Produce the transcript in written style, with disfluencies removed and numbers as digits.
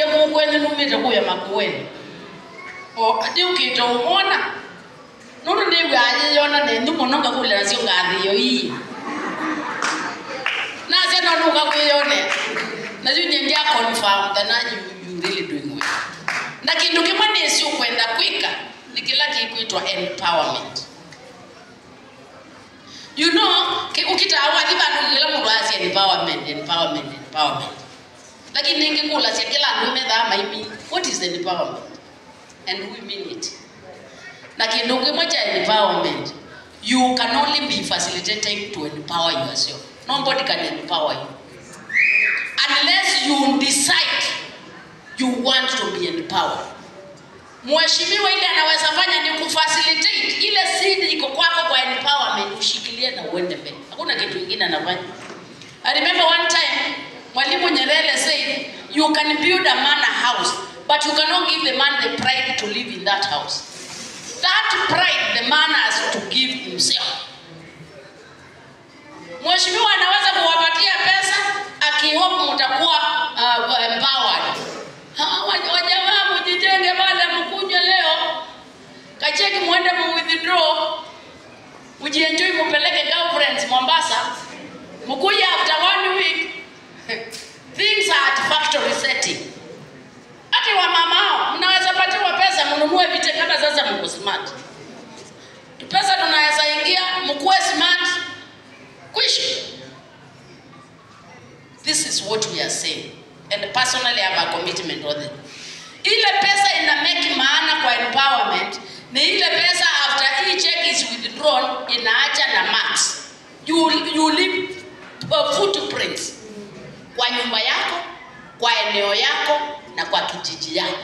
Ukie kukwenye numite kuya makuweni. O ati ukito umona. Nuru niwe ayeyona nendu mononga kule nasio ngathi yo ii. Nase no nuka kwiyone. Na yu nyendia confirm that you really doing well. Na kindu kimwe nesi ukwenda kwika ni kila kikuitwa empowerment. You know, ukitawa thiba kila mundu asia empowerment, empowerment, empowerment. Lakini ningekula sia kila andu metha maimi. What is empowerment? And we mean it. Na kindu kimwe cha empowerment, you can only be facilitated to empower yourself. Nobody can empower you unless you decide you want to be empowered. Mheshimiwa ile anaweza fanya ni kufacilitate ile seed iko kwako kwa empowerment, ushikilie na uende mbele. Hakuna kitu kingine anafanya. I remember one time Mwalimu Nyerere said, you can build a man a house, but you cannot give the man the pride to live in that house. That pride the man has to give himself. Mheshimiwa anaweza kuwapatia pesa akihope mtakuwa empowered. Wajamaa mjijenge pale mkunywe leo. Kacheki muende mu withdraw. Ujienjoy mupeleke girlfriends Mombasa. Mkuja after 1 week. Things are at factory setting. Ati wa mama hao mnaweza patiwa pesa mnunue vite kama sasa mko smart. Pesa tunaweza ingia mkuwe smart. Kwishi. This is what we are saying. And personally I have a commitment on it. Ile pesa ina make maana kwa empowerment ni ile pesa after each check is withdrawn inaacha na max. You leave footprints kwa nyumba yako, kwa eneo yako na kwa kijiji yako.